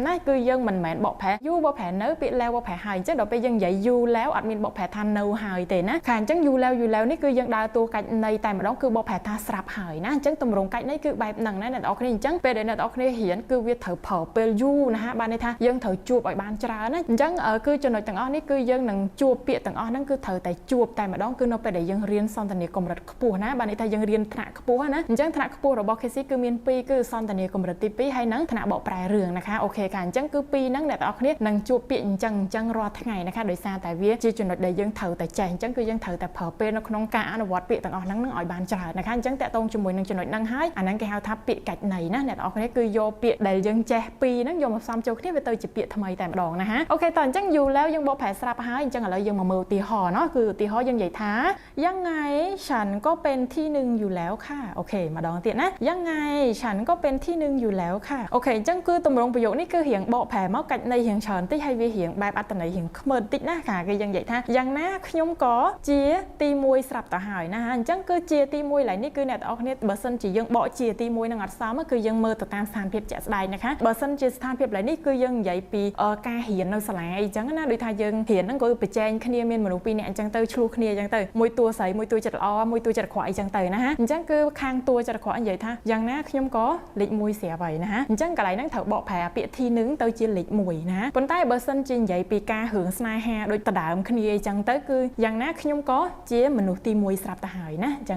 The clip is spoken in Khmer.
ណាគឺយើងមិនមែនបកប្រែយូបកប្រែនៅពាក្យ แล้ว បកប្រែហើយអញ្ចឹងដល់ពេលយើងនិយាយយូแล้วអត់មានបកប្រែថានៅហើយទេណាខាអញ្ចឹងយូแล้วយូแล้วនេះគឺយើងដើរតួកាច់ន័យតែម្ដងគឺបកប្រែថាស្រាប់ហើយណាអញ្ចឹងទម្រង់កាច់ន័យគឺបែបហ្នឹងណាអ្នកនរគ្នាអញ្ចឹងពេលដែលអ្នកនរគ្នារៀនគឺវាត្រូវប្រើពេលយូរណាបានន័យថាយើងត្រូវជួបឲ្យបានច្រើនណាអញ្ចឹងគឺចំណុចទាំងអស់នេះគឺយើងនឹងជួបពាក្យទាំងអស់ហ្នឹងគឺត្រូវតែជួបតែម្ដងគឺនៅពេលដែលយើងរៀនសន្ទនាកម្រិតខ្ពស់ណាបានន័យថាយើងរៀនថ្នាក់ខ្ពស់ណាអញ្ចឹងថ្នាក់ខ្ពស់របស់ KC គឺមាន2គឺសន្ទនាកម្រិតទី2ហើយនិងថ្នាក់បកប្រែរឿងนะคะ OK ค่ะអញ្ចឹងគឺពីរហ្នឹងអ្នកទាំងអស់គ្នានឹងជួបពាក្យអញ្ចឹងអញ្ចឹងរាល់ថ្ងៃนะคะដោយសារតែវាជាចំណុចដែលយើងត្រូវតែចេះអញ្ចឹងគឺយើងត្រូវតែប្រើពេលនៅក្នុងការអនុវត្តពាក្យទាំងអស់ហ្នឹងនឹងឲ្យបានច្រើនนะคะអញ្ចឹងតាក់ទងជាមួយនឹងចំណុចហ្នឹងហើយអាហ្នឹងគេហៅថាពាក្យកាច់ន័យណាអ្នកទាំងអស់គ្នាគឺយកពាក្យដែលយើងចេះពីរហ្នឹងយកមកផ្សំចូលគ្នាវាទៅជាពាក្យថ្មីតែម្ដងណាហា OK តោះអញ្ចឹងយូរแล้วយើងបកប្រែស្រាប់ហើយអញ្ចឹងឥឡូវយើងមកមើលឧទាហរណ៍ណោះគឺឧទាហរណ៍យើងនិយាយថាยังไงฉันก็เป็นที่หนึ่งอยู่แล้วค่ะ OK ម្ដងទៀតណាยังไงฉันก็เป็นที่หนึ่งอยู่แล้วค่ะ OK អញ្ចឹងគឺទម្រង់ប្រយោគនេះគឺរៀងបកប្រែមកកាច់ន័យរៀងច្រើនតិចហើយវារៀងបែបអត្ថន័យរៀងខ្មើតិចណាค่ะគេយើងនិយាយថាយ៉ាងណាខ្ញុំក៏ជាទី1ស្រាប់ទៅហើយណាអញ្ចឹងគឺជាទី1ឡើយនេះគឺអ្នកទាំងអស់គ្នាបើសិនជាយើងបកជាទី1នឹងអត់សមគឺយើងមើលទៅតាមស្ថានភាពជាក់ស្ដែងนะคะបើសិនជាស្ថានភាពឡើយនេះគឺយើងនិយាយពីការរៀននៅសាលាអីចឹងណាដូចថាយើងរៀនហ្នឹងក៏ប្រជែងគ្នាមានមនុស្សពីរនាក់អញ្ចឹងទៅឆ្លោះគ្នាអញ្ចឹងទៅមួយតួស្រីមួយតួចិត្តល្អមួយតួចិត្តអាក្រក់អីចឹងទៅណាអញ្ចឹងគឺខាងតួចិត្តអាក្រក់និយាយថាយ៉ាងណាខ្ញុំក៏លេខ1ស្រាប់ហើយណាអញ្ចឹងកន្លែងហ្នឹងត្រូវបកប្រែពាក្យទីនឹងទៅជាលេខ1ណាប៉ុន្តែបើសិនជានិយាយពីការរឿងស្នេហាដូចដដើមគ្នាអីចឹងទៅគឺយ៉ាងណាខ្ញុំក៏ជាមនុស្សទី1ស្រាប់ទៅហើយណាអញ្ចឹង